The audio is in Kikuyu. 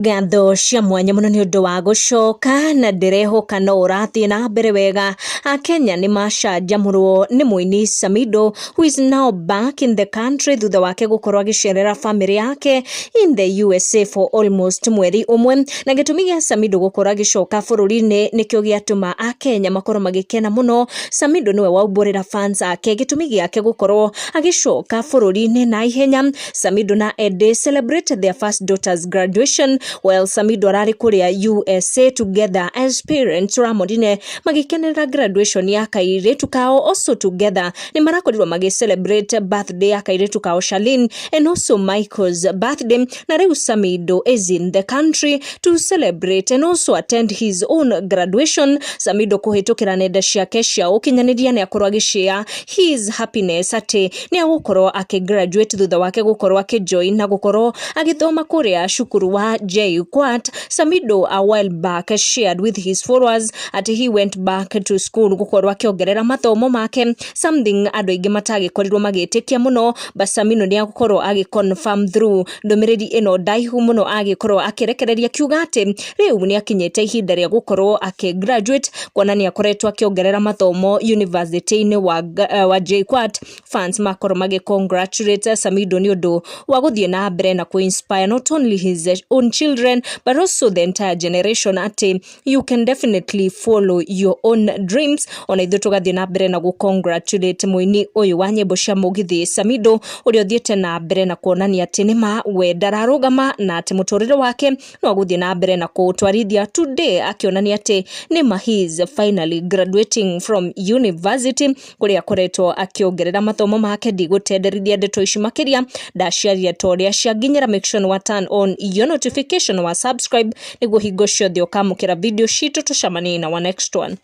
Ngatho cia mwanya mũno nĩ ũndũ wa gũcoka na ndĩrehoka no ũrathiĩ na mbere wega. Akenya nĩ macanjamũrwo nĩ mũini Samido, who is now back in the country thutha wake gũkorwo agĩcerera famĩlĩ yake in the USA for almost mweri ũmwe. Na gĩtũmi gĩa Samido gũkorwo agĩcoka bũrũri-inĩ nĩkĩo gĩatũma Akenya makorwo magĩkena mũno. Samido nĩwe waumbũrĩra fans ake gĩtũmi gĩake gũkorwo agĩcoka bũrũri-inĩ na ihenya. Samido na Eddie celebrated their first daughter's graduation while Samido ararĩ kũrĩa USA together as parents. Tũramonire magĩkenerera graduation ya kairĩtu kao. Also together nĩ marakorirwo magĩ celebrate birthday ya kairĩtu kao Charlene and also Michael's birthday. Na rĩu Samido is in the country to celebrate and also attend his own graduation. Samido kũhĩtũkĩra nenda ciake cia ũkinyanĩria nĩ akorwo agĩshare his happiness atĩ nĩ agũkorwo akĩgraduate thutha wake gũkorwo akĩjoin na gũkorwo agĩthoma kũrĩa cukuru wa JKUAT. Samido a while back shared with his followers atĩ he went back to school gũkorwo akĩongerera mathomo make, something andũ aingĩ matagĩkorirwo magĩtĩkia mũno, but Samido nĩ agũkorwo agĩ confirm through ndũmĩrĩri ĩno ndaihu mũno agĩkorwo akĩrekereria akiuga atĩ rĩu nĩ akinyĩte ihinda rĩa gũkorwo akĩ graduate kuona nĩ akoretwo akĩongerera mathomo university-inĩ wa JKUAT. Fans makorwo magĩ congratulate Samido nĩ ũndũ wa gũthiĩ na mbere na kũ inspire not only his own children but also the entire generation atĩ you can definitely follow your own dreams. Ona ithuĩ tũgathiĩ na mbere na gũ congratulate mũini ũyũ wa nyĩmbo cia mũgithi Samido, ũrĩa ũthiĩte na mbere na kuonania atĩ nĩma we ndararũgama na atĩ mũtũrĩre wake no agũthiĩ na mbere na kũũtwarithia. Today akĩonania atĩ nĩma he is finally graduating from university kũrĩa akoretwo akĩongerera mathomo make. Ndigũtenderithia ndeto ici makĩria, ndaciaria ta ũrĩa cianginyĩra. Make sure wa turn on your notification, wa subscribe nĩguo hingo ciothe ũkamũkĩra video citũ. Tũcemanie na wa next one.